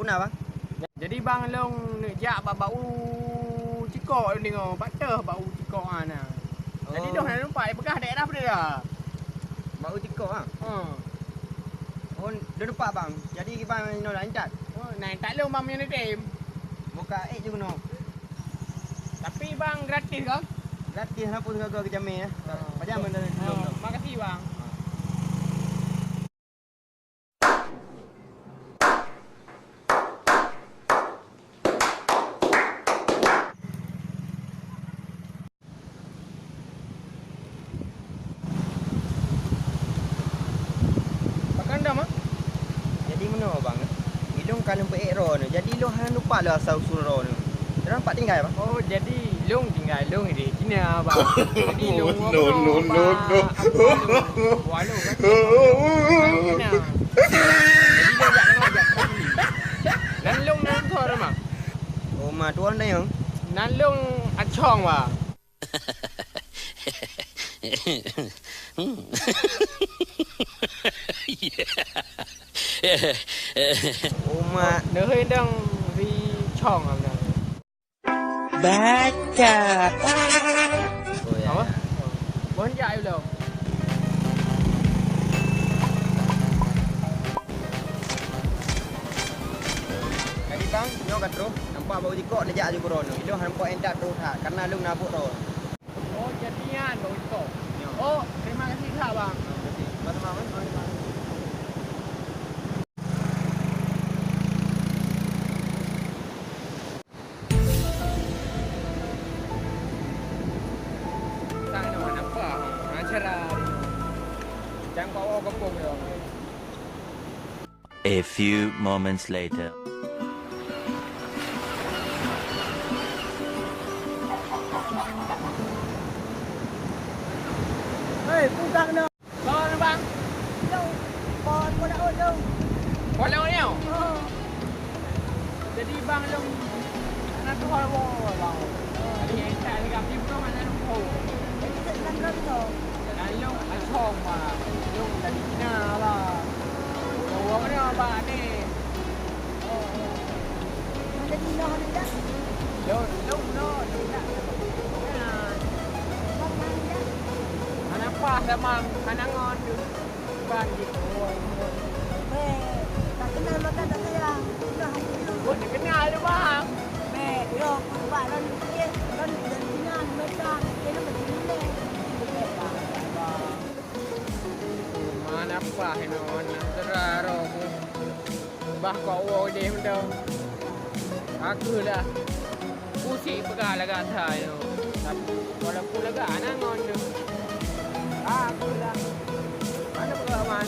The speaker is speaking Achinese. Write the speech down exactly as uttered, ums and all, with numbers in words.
Peue na, Bang? Jadi, Bang, lôn neuk jak bak, bak u Cikok lôn deungoe, bak teuh bak u Cikok na. Jadi, Oh. lôn hana lupa, peugah daerah peue dah. Bak u Cikok, ah? Ha. Oh, lôn lupa, Bang. Jadi, Bang, inoe na intat? Oh, na intat lôn, Bang, meunyoe neutem. Buka ék ju keunoe. Tapi, Bang, gratis, kan? Gratis, hana peue sigoe-goe keu jamé, ya. Ha. Pajan, Bang, dari Ha, lôn tu. Makasih, Bang. Ha. Pakon dam, ah? Jadi meunoe, Bang. Ilôn ka lôn peuék droeneuh. Jadi ilôn hana lupa lôn asai usul droeneuh. Droeneuh pat tinggai, Bang? Oh, jadi ilôn tinggai ilôn di Cina, Bang. Jadi ilôn No, no, no, no. Jadi ilôn jak keunoe jak. Nan lôn nan thon, Bang. Oh, ma tuan dayang. Nan lôn acong, Bang. Umak. Neuhôi dong si Chong am dong. Baca. Oh, ya. Apa? Mohon jak ayo belum? Jadi bang, nyoe ka troh, nampak bak u Cikok neujak aju keudroe nyoe. Ilôn hana nampak intat troh that, karena lôn na buet droe. Oh, jadi nyan, Bang Ucok. Ya. Oh, terima kasih that, Bang. Terima kasih. Sama-sama, Bang. Sang nyoe hana apa, acara ni. Jangan bawa gampông dia. A few moments later. Hei, peue keunoe? Bang, bang. Yo, bang, kau dah ujung. Kau dah ujung? Oh. Jadi bang, long. Anak tu hal bang. Jadi yang tak lagi api pun mana lu kau. Jadi tak kenal tu. Lalu acong, Bang. Lôn dari Cina, Bang. Lôn wong ni, Bang, ni. Lôn, lôn, lôn, lôn nak. Hana pas dah, Bang. Hana ngon tu. Bang, gitu. Beh, tak kenal maka tak sayang. Dah, oh, dia kenal tu, Bang. Beh, yo, nampak lôn ni, lôn dari Cina, mata, kena macam ni. Beh, Bang, Bang. Mana pah inoe, na seudeura roh ku. Bah kok woe deh meudoe. Aku lah. Pusing peugah lagak that inoe. Tapi walaupun lagak anang ngon tu. Aku lah. Mana peugah man?